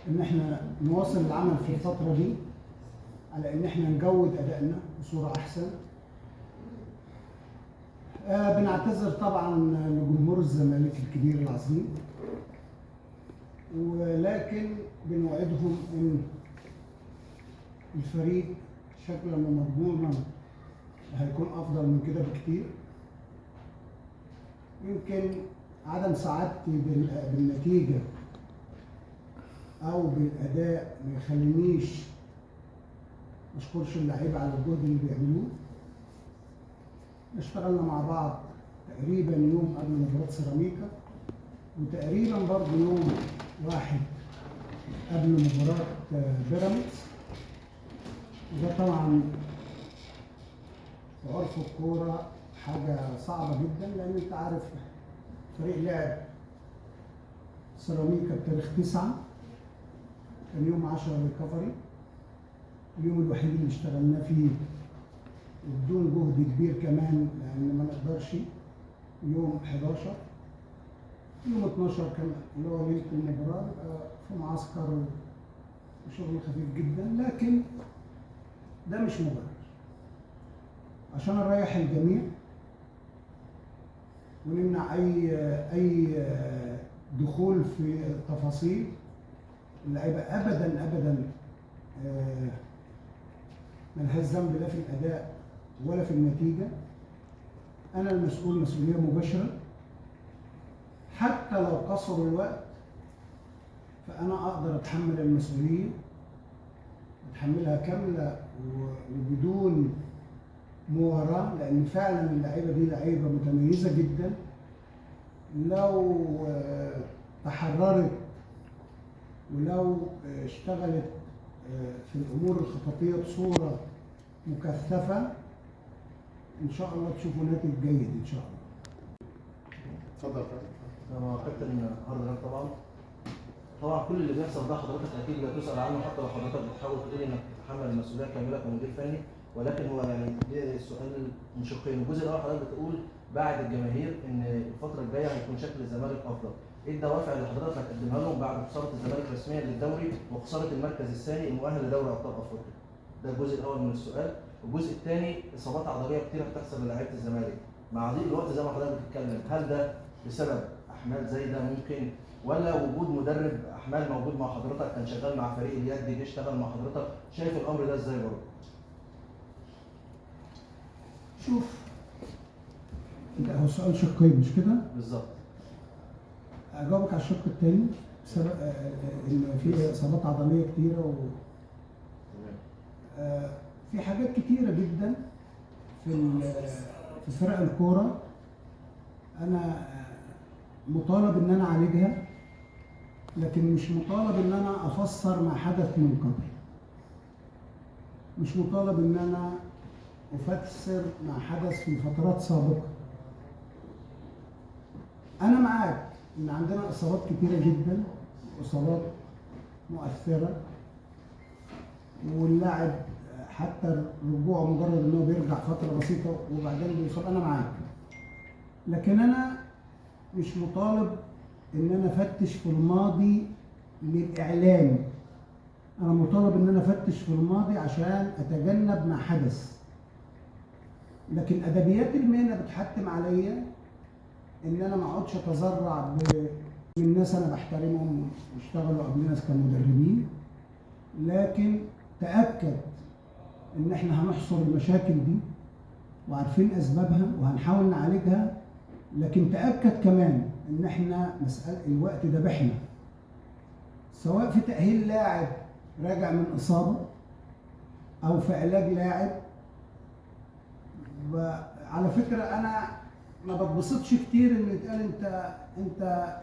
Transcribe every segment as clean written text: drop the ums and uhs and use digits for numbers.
ان احنا نواصل العمل في الفترة دي على ان احنا نجود ادائنا بصورة احسن. بنعتذر طبعا لجمهور الزمالك الكبير العظيم، ولكن بنوعدهم ان الفريق شكلا ومضمونا هيكون افضل من كده بكتير. يمكن عدم سعادتي بالنتيجة او بالاداء ما يخلينيش ما اشكرش اللعيبة على الجهد اللي بيعملوه. اشتغلنا مع بعض تقريبا يوم قبل مباراة سيراميكا، وتقريبا برضه يوم واحد قبل مباراة بيراميدز، وده طبعا في عرف الكورة حاجة صعبة جدا، لان انت عارف فريق لعب سيراميكا بتاريخ 9، كان يوم 10 recovery، اليوم الوحيد اللي اشتغلنا فيه وبدون جهد كبير كمان لان ما نقدرش، يوم 11. يوم 12 كان اللي هو ليلة المباراة بيبقى في معسكر وشغل خفيف جدا، لكن ده مش مبرر. عشان نريح الجميع ونمنع اي دخول في التفاصيل، اللعيبة ابدا ابدا ملهاش ذنب لا في الاداء ولا في النتيجة. انا المسؤول مسؤولية مباشرة، حتى لو قصر الوقت فانا اقدر اتحمل المسؤولية، اتحملها كاملة وبدون مواراة، لان فعلا اللعيبة دي لعيبة متميزة جدا. لو تحررت ولو اشتغلت في الامور الخططيه بصورة مكثفة ان شاء الله تشوفوا ناتج جيد ان شاء الله. اتفضل. انا كابتن hard luck. طبعا كل اللي بيحصل ده حضرتك اكيد لا تسال عنه، حتى لو حضرتك بتحاول تقول انك تتحمل المسؤولية كاملة كمدير فني، ولكن هو يعني ده السؤال من شقين. الجزء الاول حضرتك بتقول بعد الجماهير ان الفترة الجاية هيكون شكل الزمالك افضل، ايه الدوافع اللي حضرتك هتقدمها لهم بعد خسارة الزمالك رسميا للدوري وخسارة المركز الثاني المؤهل لدوري ابطال افريقيا؟ ده الجزء الاول من السؤال. الجزء الثاني اصابات عضلية كتير هتحصل للاعيبه الزمالك مع ضيق الوقت زي ما حضرتك بتتكلم، هل ده بسبب احمال زي ده ممكن، ولا وجود مدرب احمال موجود مع حضرتك كان شغال مع فريق اليد جه اشتغل مع حضرتك، شايف الامر ده ازاي برضه؟ شوف انت، هو السؤال شقين مش كده؟ بالظبط. اجاوبك على الشق الثاني بسبب ان في اصابات عضلية كتيرة و في حاجات كتيرة جدا في فرق الكورة انا مطالب ان انا اعالجها، لكن مش مطالب ان انا افسر ما حدث من قبل، مش مطالب ان انا افسر ما حدث في فترات سابقه. انا معاك ان عندنا اصابات كتيرة جدا، اصابات مؤثرة، واللاعب حتى رجوعه مجرد ان هو بيرجع فترة بسيطة وبعدين بيصاب، انا معاك، لكن انا مش مطالب ان انا افتش في الماضي للاعلام. انا مطالب ان انا افتش في الماضي عشان اتجنب ما حدث، لكن ادبيات المهنة بتحتم عليا ان انا ما اقعدش اتذرع من ناس انا بحترمهم واشتغلوا قبلنا كمدربين، لكن تاكد ان احنا هنحصر المشاكل دي وعارفين اسبابها وهنحاول نعالجها، لكن تاكد كمان ان احنا مسالة الوقت ده بحنا، سواء في تاهيل لاعب راجع من اصابه او في علاج لاعب. على فكرة انا ما بتبسطش كتير ان يتقال انت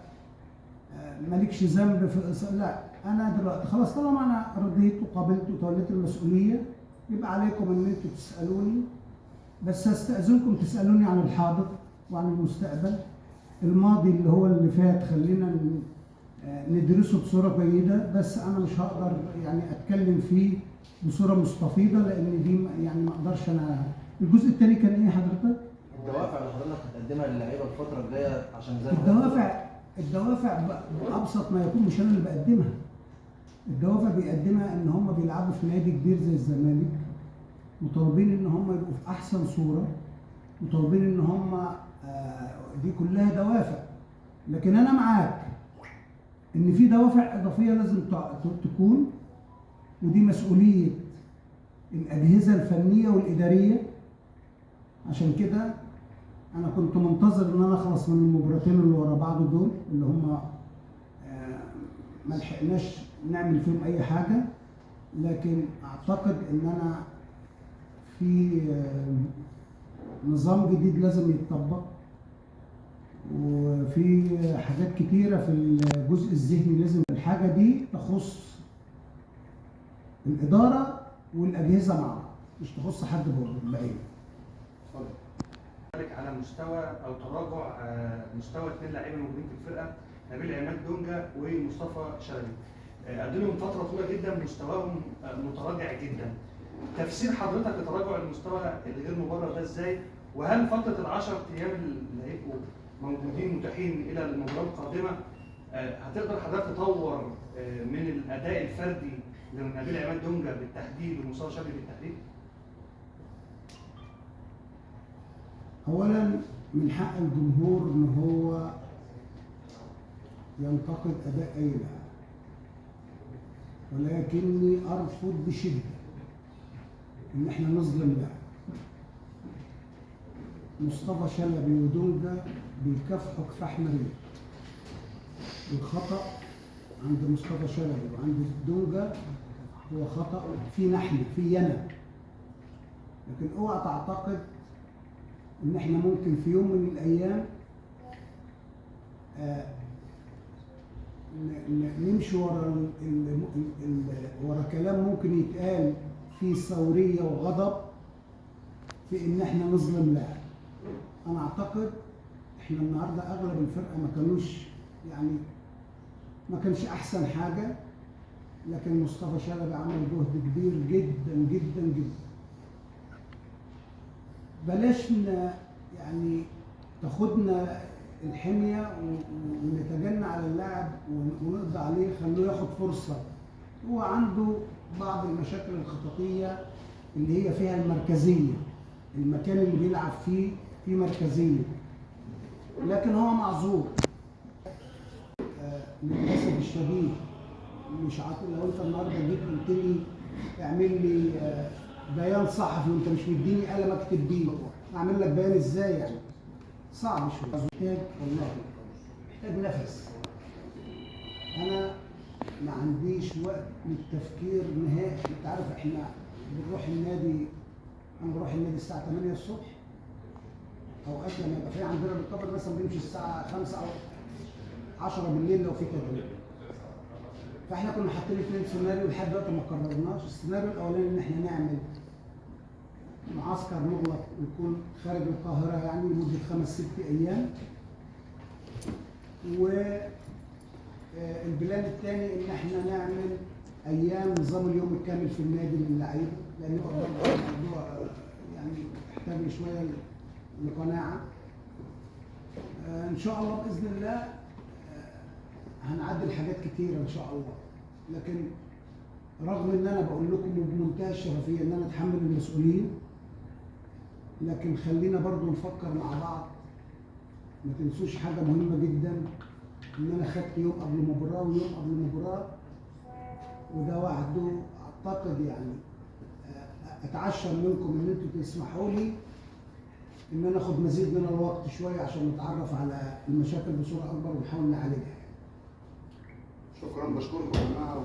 مالكش ذنب في الاصابة، لا انا دلوقتي خلاص طالما انا رضيت وقبلت وتوليت المسؤولية يبقى عليكم ان انتوا تسالوني، بس هستاذنكم تسالوني عن الحاضر وعن المستقبل. الماضي اللي هو اللي فات خلينا ندرسه بصورة جيدة، بس انا مش هقدر يعني اتكلم فيه بصورة مستفيضه لان دي يعني ما اقدرش انا. الجزء الثاني كان ايه حضرتك؟ الدوافع اللي حضرتك هتقدمها للعيبة الفترة الجاية عشان زي الدوافع بابسط ما يكون، مش انا اللي بقدمها. الدوافع بيقدمها ان هم بيلعبوا في نادي كبير زي الزمالك، مطالبين ان هم يبقوا في احسن صوره، مطالبين ان هم دي كلها دوافع. لكن انا معاك ان في دوافع اضافية لازم تكون، ودي مسؤولية الاجهزة الفنية والادارية. عشان كده انا كنت منتظر ان انا اخلص من المباراتين اللي ورا بعض دول، اللي هم ما لحقناش نعمل فيهم اي حاجة. لكن اعتقد ان انا في نظام جديد لازم يتطبق، وفي حاجات كتيرة في الجزء الذهني لازم الحاجة دي تخص الادارة والاجهزة مع بعض، مش تخص حد بعينه. اتفضل. على مستوى او تراجع مستوى اثنين لاعبين موجودين في الفرقة، نبيل عماد دونجا ومصطفى شلبي. قدموا من فترة طويلة جدا مستواهم متراجع جدا. تفسير حضرتك لتراجع المستوى الغير مبرر ده ازاي؟ وهل فترة ال10 ايام اللي هيبقوا موجودين متاحين الى المباراة القادمة هتقدر حضرتك تطور من الاداء الفردي لنبيل عماد دونجا بالتحديد ومصطفى شلبي بالتحديد؟ اولا من حق الجمهور ان هو ينتقد اداء اي لاعب، ولكني ارفض بشده ان احنا نظلم لاعب. مصطفى شلبي ودونجا بيكافحوا كفاح مرير. الخطأ عند مصطفى شلبي وعند دونجا هو خطأ فينا احنا، في انا. لكن اوعى تعتقد ان احنا ممكن في يوم من الايام نمشي ورا ورا كلام ممكن يتقال فيه ثورية وغضب في ان احنا نظلم لاعب. انا اعتقد احنا النهارده اغلب الفرقة ما كانوش، يعني ما كانش احسن حاجة، لكن مصطفى شلبي عمل جهد كبير جدا جدا جدا. بلاش يعني تاخدنا الحمية ونتجنى على اللاعب ونقضي عليه، خلوه ياخد فرصة. هو عنده بعض المشاكل الخططيه اللي هي فيها المركزية، المكان اللي بيلعب فيه فيه مركزية، لكن هو معذور. للاسف الشديد مش عارف، لو انت النهارده جيت قلت لي اعمل لي بيان صحفي وانت مش مديني قلم اكتب بيه، اعمل لك بيان ازاي يعني؟ صعب شوية. محتاج والله محتاج نفس. انا ما عنديش وقت للتفكير نهائي. انت عارف احنا بنروح النادي، انا بروح النادي الساعة 8 الصبح، اوقات لما يبقى في عندنا ريكفر مثلا بنمشي الساعة 5 او 10 بالليل لو في تدريب. فاحنا كنا حاطين 2 سيناريو لحد دلوقتي ما قررناش. السيناريو الاولاني ان احنا نعمل معسكر مغلق ويكون خارج القاهرة يعني لمدة 5 6 ايام، وال plan الثاني ان احنا نعمل ايام نظام اليوم الكامل في النادي للعيبة، لان برضه الموضوع يعني يحتاج شوية لقناعة. ان شاء الله باذن الله هنعدل حاجات كتيرة ان شاء الله، لكن رغم ان انا بقول لكم وبمنتهى الشفافية ان انا اتحمل المسؤولية، لكن خلينا برضو نفكر مع بعض. ما تنسوش حاجة مهمة جدا، ان انا خدت يوم قبل مباراة ويوم قبل مباراة، وده وحده اعتقد يعني اتعشم منكم ان انتوا تسمحوا لي ان انا اخد مزيد من الوقت شوية عشان نتعرف على المشاكل بصورة اكبر ونحاول نعالجها. شكرا، بشكركم يا جماعة.